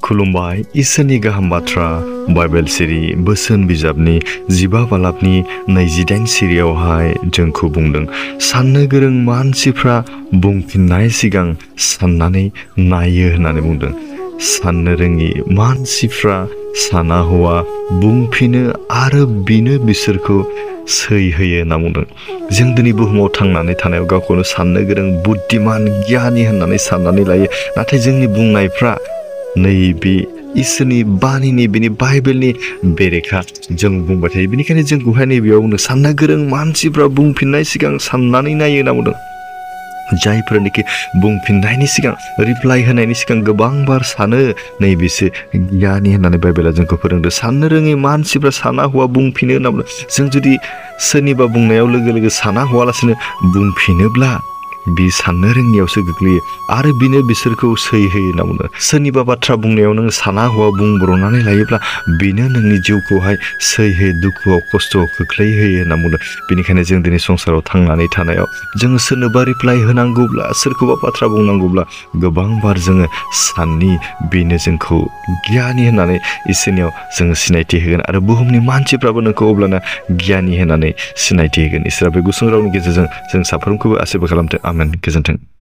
खुलुमबाय इसोरनि गाहाम बाथ्रा बाइबेल सिरि बोसोन बिजाबनि 15 बालाबनि 28 सिरियावहाय जोंखौ बुंदों साननो गोरों मानसिफ्रा बुंफिननाय सिगां साननानै नायो होननानै बुंदों। साननो रोङि मानसिफ्रा साना हौवा बुंफिनो आरो बिनो बिसोरखौ सै होयो होनना बुंदों। जों दिनै बुहुमाव थांनानै थानायाव गावखौनो साननो गोरों बुद्धिमान गियानि होननानै साननानै लायो, नाथाय जोंनि बुंनायफ्रा नैबे इसोरनि बाणीनि बेनि बाइबेलनि बेरेखा जों बुंबाय थायो। बेनिखायनो जोंखौहाय नैबेयावनो साननो गोरों मानसिफ्रा बुंफिननाय सिगां साननानै नायो होनना बुंदों। जायफोरनिखि बुंफिननायनि सिगां रिप्लाइ होनायनि सिगां गोबां बार सानो नैबेसो गियानि होननानै बाइबेला जोंखौ फोरोंदों। साननो रोङि मानसिफ्रा साना हौवा बुंफिनो होनना बुंदों। जों जुदि सोरनिबा बुंनायाव लोगो लोगो साना हौवालासिनो बुंफिनोब्ला बि साननो रोङियावसो गोग्लैयो आरो बिनो बिसोरखौ सै होयो होनना बुंदों। सोरनिबा बाथ्रा बुंनायाव नों साना हौवा बुंब्रनानै लायोब्ला बेनो नोंनि जिउखौहाय सै होयो, दुखुआव खस्थ'आव खोख्लैहोयो होनना बुंदों। बेनिखायनो जों दिनै संसाराव थांनानै थानायाव जोङो सोरनोबा रिप्लाइ होनांगौब्ला सोरखौबा बाथ्रा बुंनांगौब्ला गोबां बार जोङो साननि बेनो जोंखौ गियानि होननानै इसोरनियाव जोङो सिनायथि होगोन आरो बुहुमनि मानसिफ्राबो नोंखौ अब्लाना गियानि होननानै सिनायथि होगोन। इसोरा बे गुसुं रावनि गेजेरजों जों साफ्रोमखौबो आशीर्बाद खालामथों। आमेन। गोजोन्थों।